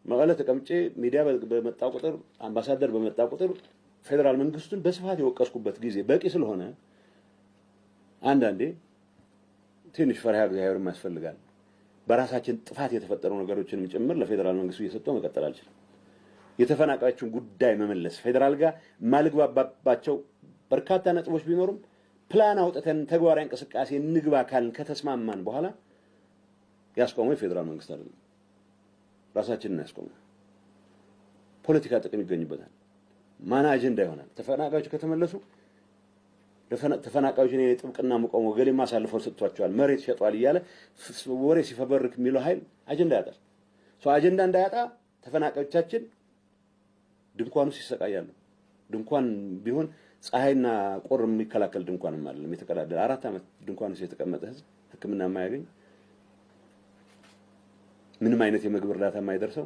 መቀለ ተቀምጬ ሚዲያ በመጣ ቁጥር፣ አምባሳደር በመጣ ቁጥር ፌዴራል መንግስቱን በስፋት የወቀስኩበት ጊዜ በቂ ስለሆነ አንዳንዴ ትንሽ ፈሪሃ እግዚአብሔርም ያስፈልጋል። በራሳችን ጥፋት የተፈጠሩ ነገሮችንም ጭምር ለፌዴራል መንግስቱ እየሰጠው መቀጠል አልችልም። የተፈናቃዮችን ጉዳይ መመለስ ፌዴራል ጋር የማልግባባባቸው በርካታ ነጥቦች ቢኖሩም ፕላን አውጥተን ተግባራዊ እንቅስቃሴ እንግባ ካልን ከተስማማን በኋላ ያስቆመው የፌዴራል መንግስት አይደለም፣ ራሳችንን ያስቆመው። ፖለቲካ ጥቅም ይገኝበታል። ማን አጀንዳ ይሆናል? ተፈናቃዮች ከተመለሱ ተፈናቃዮች እኔ ጥብቅና መቆም ወገሌ አሳልፈው ሰጥቷቸዋል፣ መሬት ሸጧል እያለ ወሬ ሲፈበርክ የሚለው ኃይል አጀንዳ ያጣል። So አጀንዳ እንዳያጣ ተፈናቃዮቻችን ድንኳን ውስጥ ይሰቃያሉ። ድንኳን ቢሆን ፀሐይና ቁር የሚከላከል ድንኳንም አይደለም። የተቀዳደለ 4 ዓመት ድንኳን ውስጥ የተቀመጠ ህዝብ፣ ሕክምና የማያገኝ፣ ምንም አይነት የምግብ እርዳታ የማይደርሰው፣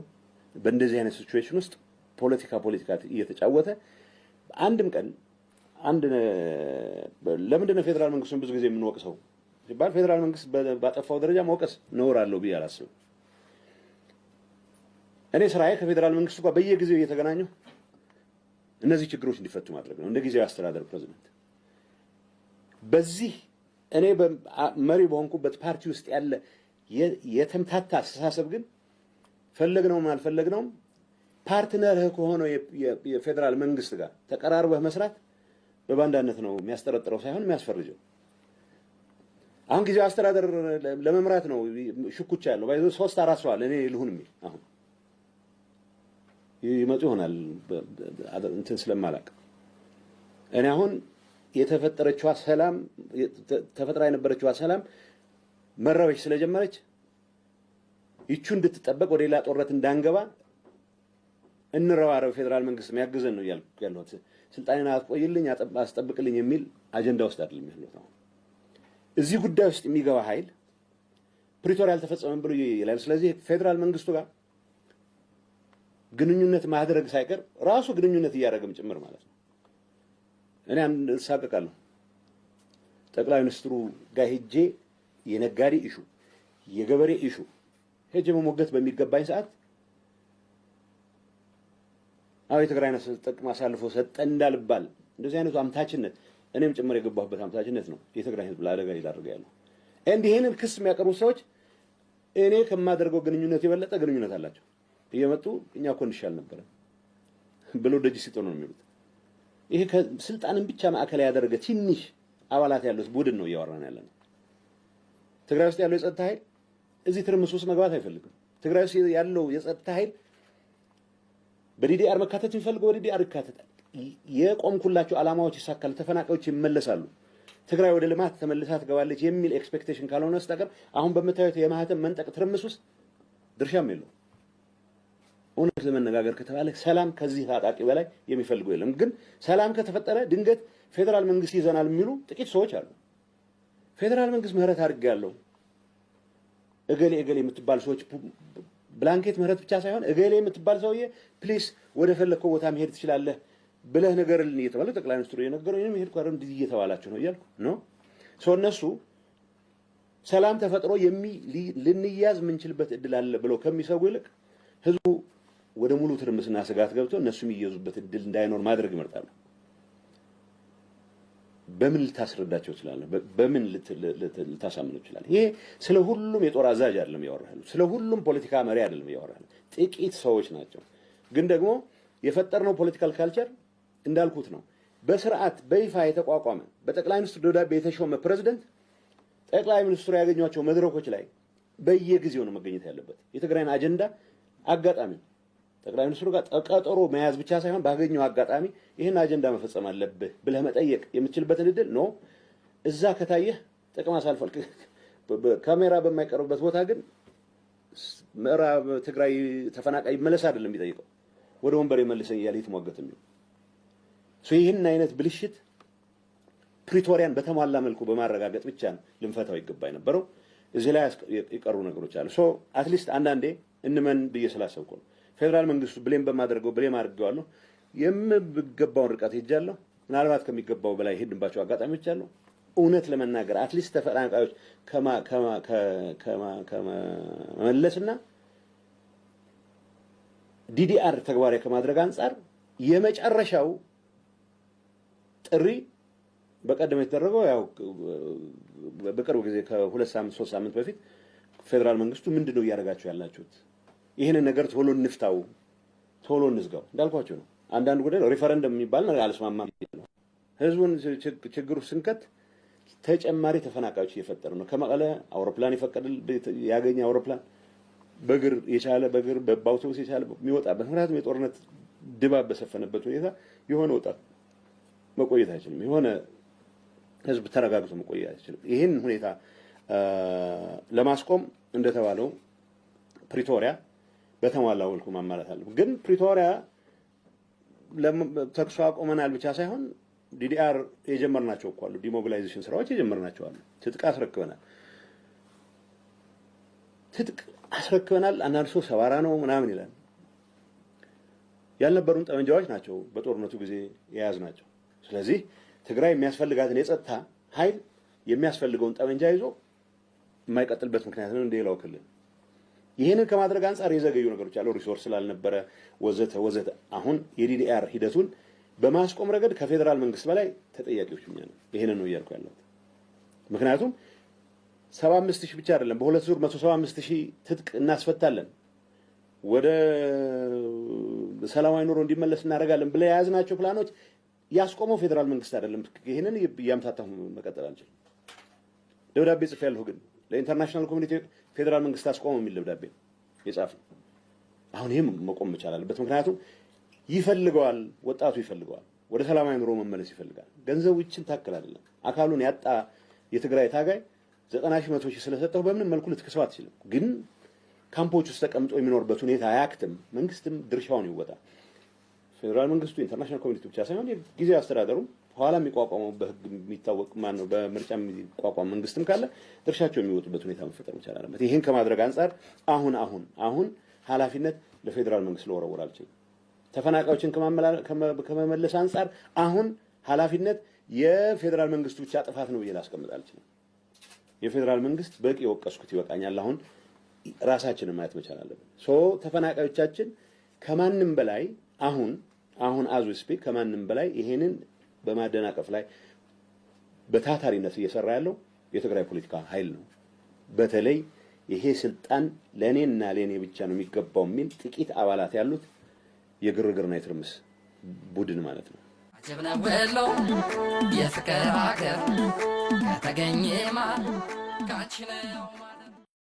በእንደዚህ አይነት situation ውስጥ ፖለቲካ ፖለቲካ እየተጫወተ አንድም ቀን አንድ ለምንድን ነው ፌዴራል መንግስቱን ብዙ ጊዜ የምንወቅሰው ሲባል ፌዴራል መንግስት ባጠፋው ደረጃ መውቀስ ነውር አለው ብዬ አላስብም። እኔ ስራዬ ከፌዴራል መንግስቱ ጋር በየጊዜው እየተገናኘሁ እነዚህ ችግሮች እንዲፈቱ ማድረግ ነው እንደ ጊዜያዊ አስተዳደር ፕሬዚደንት። በዚህ እኔ መሪ በሆንኩበት ፓርቲ ውስጥ ያለ የተምታታ አስተሳሰብ ግን ፈለግነውም አልፈለግነውም partner ህ ከሆነው የፌዴራል መንግስት ጋር ተቀራርበህ መስራት በባንዳነት ነው የሚያስጠረጥረው ሳይሆን የሚያስፈርጀው። አሁን ጊዜያዊ አስተዳደር ለመምራት ነው ሽኩቻ ያለው። By the way ሶስት አራት ሰው አለ እኔ ልሁን የሚል። አሁን ይመጡ ይሆናል እንትን ስለማላቅ። እኔ አሁን የተፈጠረችዋ ሰላም፣ ተፈጥራ የነበረችዋ ሰላም መረበሽ ስለጀመረች ይቹ እንድትጠበቅ፣ ወደ ሌላ ጦርነት እንዳንገባ እንረባረብ፣ ፌዴራል መንግስት የሚያግዘን ነው እያልኩ ያለሁት። ስልጣኔን አቆይልኝ፣ አስጠብቅልኝ የሚል አጀንዳ ውስጥ አይደለም ያለሁት። አሁን እዚህ ጉዳይ ውስጥ የሚገባ ኃይል ፕሪቶሪያ አልተፈጸመም ብሎ ይላል። ስለዚህ ፌዴራል መንግስቱ ጋር ግንኙነት ማድረግ ሳይቀር ራሱ ግንኙነት እያደረገም ጭምር ማለት ነው። እኔ አንድ እሳቀቃለሁ። ጠቅላይ ሚኒስትሩ ጋር ሄጄ የነጋዴ issue፣ የገበሬ issue ሄጄ መሞገት በሚገባኝ ሰዓት አዎ የትግራይን ጥቅም አሳልፎ ሰጠ እንዳልባል እንደዚህ አይነቱ አምታችነት፣ እኔም ጭምር የገባሁበት አምታችነት ነው የትግራይ ህዝብ ለአደጋ እየዳረገ ያለው። And ይሄንን ክስ የሚያቀርቡ ሰዎች እኔ ከማደርገው ግንኙነት የበለጠ ግንኙነት አላቸው። እየመጡ እኛ እኮ እንሻል ነበረ ብሎ ደጅ ሲጠኑ ነው የሚሉት። ይሄ ስልጣንን ብቻ ማዕከል ያደረገ ትንሽ አባላት ያሉት ቡድን ነው እያወራን ያለ ነው። ትግራይ ውስጥ ያለው የጸጥታ ኃይል እዚህ ትርምስ ውስጥ መግባት አይፈልግም። ትግራይ ውስጥ ያለው የጸጥታ ኃይል በ DDR መካተት የሚፈልገው በ DDR ይካተታል። የቆምኩላቸው ዓላማዎች ይሳካሉ፣ ተፈናቃዮች ይመለሳሉ፣ ትግራይ ወደ ልማት ተመልሳ ትገባለች የሚል expectation ካልሆነ በስተቀር አሁን በምታዩት የማህተም መንጠቅ ትርምስ ውስጥ ድርሻም የለውም። እውነት ለመነጋገር ከተባለ ሰላም ከዚህ ታጣቂ በላይ የሚፈልገው የለም። ግን ሰላም ከተፈጠረ ድንገት ፌዴራል መንግስት ይዘናል የሚሉ ጥቂት ሰዎች አሉ። ፌዴራል መንግስት ምህረት አድርጌያለሁ፣ እገሌ እገሌ የምትባል ሰዎች blanket ምህረት ብቻ ሳይሆን እገሌ የምትባል ሰውዬ please ወደ ፈለግከው ቦታ መሄድ ትችላለህ ብለህ ንገርልን እየተባለ ጠቅላይ ሚኒስትሩ እየነገረው እኔም ሄድኩ አይደል እንዲህ እየተባላችሁ ነው እያልኩ ነው። So እነሱ ሰላም ተፈጥሮ ልንያዝ የምንችልበት እድል አለ ብለው ከሚሰጉ ይልቅ ህዝቡ ወደ ሙሉ ትርምስና ስጋት ገብቶ እነሱ የሚያዙበት እድል እንዳይኖር ማድረግ ይመርጣሉ። በምን ልታስረዳቸው ትችላለህ? በምን ልታሳምነው ትችላለህ? ይሄ ስለ ሁሉም የጦር አዛዥ አይደለም እያወራህ ያለው፣ ስለ ሁሉም ፖለቲካ መሪ አይደለም እያወራህ ያለው፣ ጥቂት ሰዎች ናቸው። ግን ደግሞ የፈጠርነው political culture እንዳልኩት ነው። በስርዓት በይፋ የተቋቋመ፣ በጠቅላይ ሚኒስትሩ ደብዳቤ የተሾመ ፕሬዝደንት ጠቅላይ ሚኒስትሩ ያገኟቸው መድረኮች ላይ በየጊዜው ነው መገኘት ያለበት። የትግራይን አጀንዳ አጋጣሚ ጠቅላይ ሚኒስትሩ ጋር ቀጠሮ መያዝ ብቻ ሳይሆን ባገኘው አጋጣሚ ይህን አጀንዳ መፈጸም አለብህ ብለህ መጠየቅ የምትችልበትን እድል ነው። እዛ ከታየህ ጥቅም አሳልፏል። ካሜራ በማይቀርብበት ቦታ ግን ምዕራብ ትግራይ ተፈናቃይ መለስ አይደለም የሚጠይቀው፣ ወደ ወንበር የመልሰኝ እያለ የተሟገተ የሚለው። ይህን አይነት ብልሽት ፕሪቶሪያን በተሟላ መልኩ በማረጋገጥ ብቻ ነው ልንፈታው ይገባ የነበረው። እዚህ ላይ የቀሩ ነገሮች አሉ። So at least አንዳንዴ እንመን ብዬ ስላሰብኩ ነው። ፌዴራል መንግስቱ blame በማድረገው blame አድርጌዋለሁ። የምገባውን ርቀት ሄጃለሁ። ምናልባት ከሚገባው በላይ ሄድንባቸው አጋጣሚዎች አሉ። እውነት ለመናገር at least ተፈናቃዮች ከመመለስና DDR ተግባራዊ ከማድረግ አንጻር የመጨረሻው ጥሪ በቀደም የተደረገው፣ ያው በቅርብ ጊዜ ከ2 ሳምንት 3 ሳምንት በፊት ፌዴራል መንግስቱ ምንድን ነው እያደረጋችሁ ያላችሁት? ይህንን ነገር ቶሎ እንፍታው፣ ቶሎ እንዝጋው እንዳልኳቸው ነው። አንዳንድ ጉዳይ ሪፈረንደም የሚባል ነገር አልስማማም ነው። ህዝቡን ችግሩ ስንከት ተጨማሪ ተፈናቃዮች እየፈጠሩ ነው። ከመቀለ አውሮፕላን ይፈቀድል ያገኘ አውሮፕላን በእግር የቻለ በእግር፣ በአውቶቡስ የቻለ የሚወጣበት፣ ምክንያቱም የጦርነት ድባብ በሰፈነበት ሁኔታ የሆነ ወጣት መቆየት አይችልም። የሆነ ህዝብ ተረጋግቶ መቆየት አይችልም። ይህን ሁኔታ ለማስቆም እንደተባለው ፕሪቶሪያ በተሟላ መልኩ ማሟላት አለ። ግን ፕሪቶሪያ ተኩስ አቆመናል ብቻ ሳይሆን DDR የጀመርናቸው እኮ አሉ። Demobilization ስራዎች የጀመርናቸው አሉ። ትጥቅ አስረክበናል። ትጥቅ አስረክበናል። አንዳንድ ሰው ሰባራ ነው ምናምን ይላል። ያልነበሩን ጠመንጃዎች ናቸው በጦርነቱ ጊዜ የያዝናቸው። ስለዚህ ትግራይ የሚያስፈልጋትን የጸጥታ ኃይል የሚያስፈልገውን ጠመንጃ ይዞ የማይቀጥልበት ምክንያት ነው እንደሌላው ክልል። ይህንን ከማድረግ አንጻር የዘገዩ ነገሮች አሉ፣ resource ስላልነበረ ወዘተ ወዘተ። አሁን የ DDR ሂደቱን በማስቆም ረገድ ከፌዴራል መንግስት በላይ ተጠያቂዎች እኛ ነን። ይህንን ነው እያልኩ ያለሁት። ምክንያቱም 75,000 ብቻ አይደለም፣ በሁለት ዙር 175,000 ትጥቅ እናስፈታለን፣ ወደ ሰላማዊ ኑሮ እንዲመለስ እናደርጋለን ብለን የያዝናቸው ፕላኖች ያስቆመው ፌዴራል መንግስት አይደለም። ይህንን እያምታታሁ መቀጠል አንችልም። ደብዳቤ ጽፌያለሁ፣ ግን ለ international community ፌዴራል መንግስት አስቆመው የሚል ደብዳቤ የጻፍነው። አሁን ይህም መቆም መቻል አለበት። ምክንያቱም ይፈልገዋል፣ ወጣቱ ይፈልገዋል፣ ወደ ሰላማዊ ኑሮ መመለስ ይፈልጋል። ገንዘቡ ይችን ታክል አይደለም። አካሉን ያጣ የትግራይ ታጋይ 90,000 100,000 ስለሰጠው በምንም መልኩ ልትክሰው አትችልም። ግን ካምፖች ውስጥ ተቀምጦ የሚኖርበት ሁኔታ አያክትም። መንግስትም ድርሻውን ይወጣ። ፌዴራል መንግስቱ፣ international community ብቻ ሳይሆን የጊዜያዊ አስተዳደሩም ኋላ የሚቋቋመው በህግ የሚታወቅ ማን ነው፣ በምርጫ የሚቋቋም መንግስትም ካለ ድርሻቸው የሚወጡበት ሁኔታ መፈጠር መቻል አለበት። ይህን ከማድረግ አንጻር አሁን አሁን አሁን ኃላፊነት ለፌዴራል መንግስት ልወረውር አልችልም። ተፈናቃዮችን ከመመለስ አንጻር አሁን ኃላፊነት የፌዴራል መንግስቱ ብቻ ጥፋት ነው ብዬ ላስቀምጥ አልችልም። የፌዴራል መንግስት በቂ የወቀስኩት ይበቃኛል። አሁን ራሳችንን ማየት መቻል አለብን። So ተፈናቃዮቻችን ከማንም በላይ አሁን አሁን as we speak ከማንም በላይ ይሄንን በማደናቀፍ ላይ በታታሪነት እየሰራ ያለው የትግራይ ፖለቲካ ኃይል ነው። በተለይ ይሄ ስልጣን ለእኔና ለእኔ ብቻ ነው የሚገባው የሚል ጥቂት አባላት ያሉት የግርግርና የትርምስ ቡድን ማለት ነው። አጀብ ነው ወሎ የፍቅር አገር ከተገኘማ ካንቺ ነው።